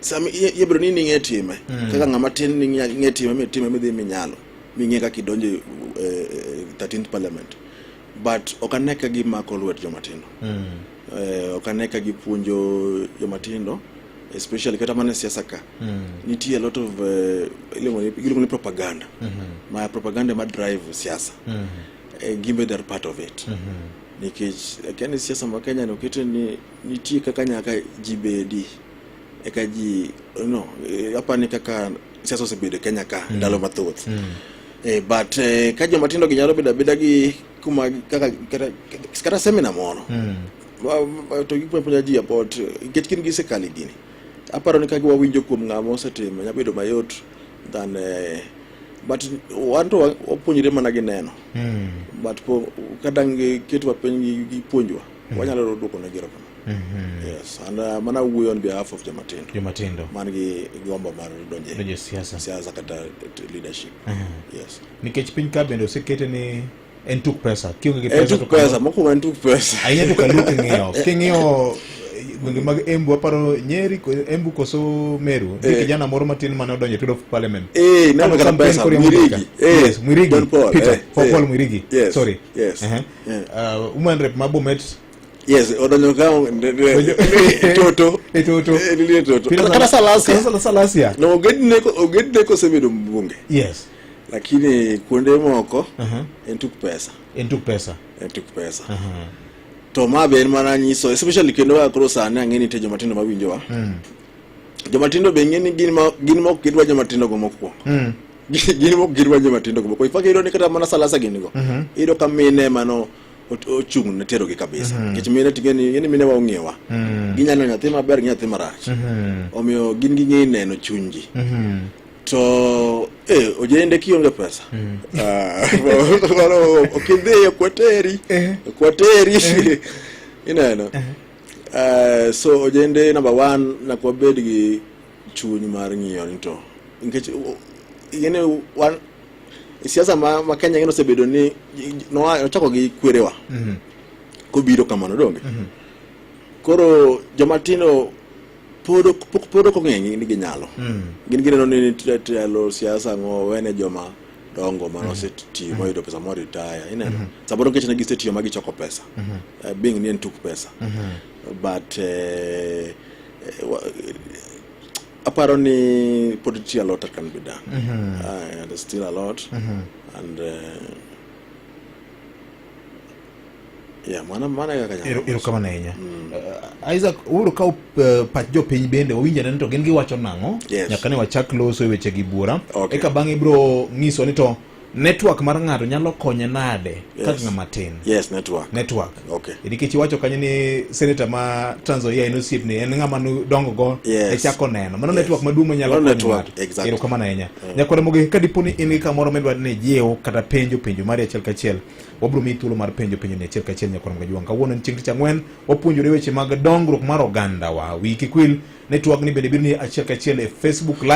Sami ibiro ni ning'e time. Kaka ng'ama tin ni ng'e time mitime midhi minyalo. Ming'e kaka idonjo e 13th parliament. But ok ane ka gimako lwet joma tindo. Ok ane ka gipuonjo joma tindo especially kata mana e siasa ka. Nitie a lot of iluongo ni propaganda. Ma propaganda ma drive siasa. Gimbe they are part of it. Nikech akia ni siasa ma Kenya ni okete ni nitie kaka nyaka ji bedi eka ji no apani kaka siasa osebedo e Kenya ka ndalo mathoth. But ka joma tindo gi nyalo bedo abeda gi kuma kaka kata seminar moro to gipuonjo ji about nikech gin gisekale gini. Aparo ni ka wawinjo kuom ng'ama osetimo nyalo bedo mayot than but wan to wapuonjre mana gi neno. But po ka dang' giketwa piny gi puonjwa wanyalo duoko negi erokamano. Yes, and mana wuoyo on behalf of joma tindo Joma tindo man gi gombo mar donje donjo e siasa. Siasa kata leadership. Yes. Nikech piny ka bende osekete ni en tuk pesa. Kionge gi En pesa tuk to pesa, mokwongo en tuk pesa. Ahinya to kaluo king'iyo gwenge mag Embu, aparo Nyeri, Embu koso Meru, nitie kijana moro matin mane odonjo e of parliament. Neno kata Campaign pesa, koriembo Mwirigi. nyaka. Yes, Mwirigi. John Paul, Peter, Paul Mwirigi. Sorry. Woman rep ma Bomet. Yes, odonjo ka toto. E toto. Nitie toto. Peter Kata Salasia. Kata Salasia. No, ogedne kosebedo mbunge. Lakini kuonde moko en tuk pesa. En tuk pesa. En tuk pesa. To ma be en mana nyiso, especially kendo kaka koro sani ang'e ni nitie joma tindo mawinjowa. Joma tindo be ng'e ni gin ma ok gidwa joma tindo go mokwongo. Gin ma ok gidwa joma tindo go mokwongo. In fact, iyudo ni kata mana Salasa gin go. Iyudo ka mine mano ochung' ne terogi kabisa. Nikech mine ting'e ni mine wa ong'iyowa. Ginyalo neno nyathi maber gi nyathi marach. Omiyo gin ging'e neno chuny ji. To ojende kionge pesa. Ah, mano ok idhi, ok wateri. Ok wateri. Ineno. So ojende number one nyaka wabed gi chuny mar ng'iyo ni to nikech ing'eni wan siasa ma Kenya ng'eni osebedo ni nochako gi kwerewa kobiro kamano donge. Koro joma tindo pod ok ong'e ni ginyalo. Gin gineno ni telo siasa ng'o wene joma dongo mane osetiyo moyudo pesa mo retire ineno. Samoro nikech ne gisetiyo ma gichoko pesa. Being ni en tuk pesa. But aparo ni pod nitie a lot that can be done. There's still a lot. And yeah, mana kaka nyalo. Erokamano ahinya. Isaac, wabiro kawo pach jopiny bende wawinj ane ni to gin giwacho nang'o nyaka ne wachak loso e weche gi buora. Eka bang'e ibiro nyiso ni to network mar ng'ato nyalo konye nade kaka ng'ama tin. Yes, network. Network. Okay. Nikech iwacho kanyo ni senator ma Trans Nzoia en osiepni, en ng'ama nodongo go e chako neno. Mano network maduong' manyalo Mano konyo network, ng'ato. exactly. Erokamano ahinya. Nyakwar Ramogi, ka dipo ni in gi kamoro midwa ni ijiw kata penjo penjo mari achiel kachiel, wabiro miyi thuolo mar penjo penjo ni achiel kachiel nyakwar Ramogi Ajwang'. Kawuono en chieng' tich ang'wen, wapuonjore weche mag dongruok mar ogandawa. Wiyi kik wil, network ni bende biro ni achiel kachiel e Facebook Live.